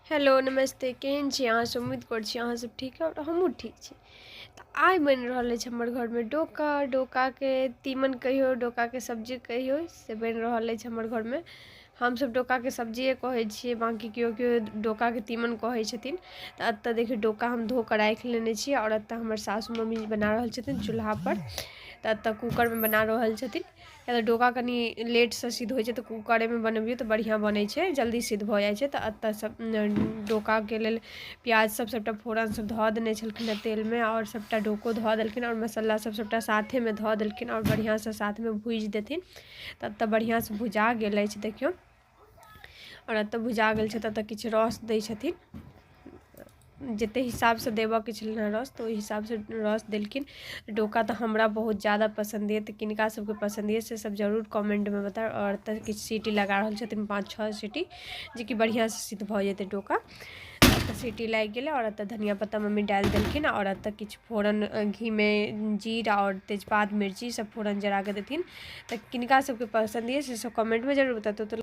Hello नमस्ते, केहन छी अहाँ सब? उम्मीद करै छी अहाँ सब ठीक हैब आओर हमहूँ ठीक छी। तऽ आइ बनि रहल अछि हमर घरमे डोका। डोकाके तीमन कहियौ, डोकाके सब्जी कहियौ, से बनि रहल अछि हमर घरमे। हमसब डोकाके सब्जिए कहै छियै, बाँकी केओ केओ डोकाके तीमन कहै छथिन। तऽ एतऽ देखियौ, डोका हम धो कऽ राखि लेने छी आओर एतऽ हमर सासु मम्मी बना रहल छथिन चूल्हापर। तऽ एतऽ कूकरमे बना रहल छथिन, किएक तऽ डोका कनि लेटसँ सिद्ध होइ छै, तऽ कूकरेमे बनबियौ तऽ बढ़िआँ बनै छै, जल्दी सिद्ध भऽ जाइ छै। तऽ एतऽ सब डोकाके लेल प्याज सब सबटा फोरन सब धऽ देने छलखिन हँ तेलमे आओर सबटा डोको धऽ देलखिन आओर मसाला सब सबटा साथेमे धऽ देलखिन आओर बढ़िआँसँ साथमे भूजि देथिन। तऽ एतऽ बढ़िआँसँ भुजा गेल अछि देखियौ। आओर एतऽ भुजा गेल छै तऽ एतऽ किछु रस दै छथिन, जतेक हिसाबसँ देबऽके छलनि हँ रस, तऽ ओहि हिसाबसँ रस देलखिन। डोका तऽ हमरा बहुत ज्यादा पसन्द यऽ, तऽ किनका सबके पसन्द यऽ से सब जरूर कमेन्टमे बताउ। आओर एतऽ किछु सीटी लगा रहल छथिन, 5-6 सीटी, जेकि बढ़िआँसँ सिद्ध भऽ जेतै डोका। एतऽ सीटी लागि गेलै आओर एतऽ धनिया पत्ता मम्मी डालि देलखिन आओर एतऽ किछु फोरन घीमे जीर आओर तेजपात मिर्ची सब फोरन जराके देथिन। तऽ किनका सबके पसन्द यऽ से सब कमेन्टमे जरूर बताउ।